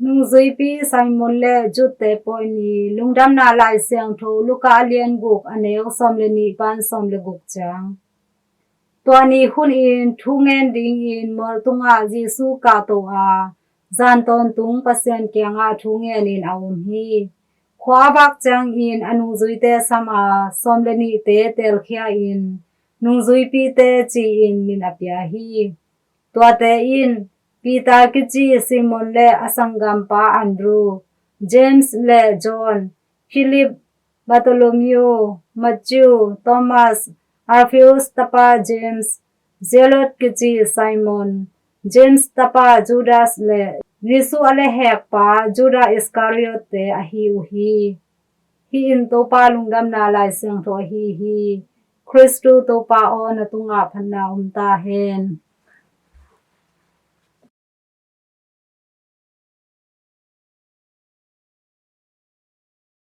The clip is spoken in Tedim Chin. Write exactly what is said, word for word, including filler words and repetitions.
Nungzuipi Simon le Jude te pawi ni. Lungdamna Lai Siangtho Luka a lian guk, a neu sawm le nih pan sawm le guk ciang. Tua ni hunin thu ngen dingin mual tungah Jesu kahto a, zan tawntung Pasian kiangah thu ngenin a om hi. Khua a vak ciangin a nungzuite sam a, sawm le nihte teelkhia in, nungzuipite ci-in min a pia hi. Tuate in Peter kici Simon le a sanggampa Andrew, James le John, Philip, Bartholomew, Matthew, Thomas, Alphaeus tapa James, Zealot kici Simon, James tapa Judas le Jesu a lehhekpa Judas Iscariot te ahi uh hi. Hih in Topa Lungdamna Lai Siangtho ahi hi. Khristu Topa aw, na tungah phatna om ta hen.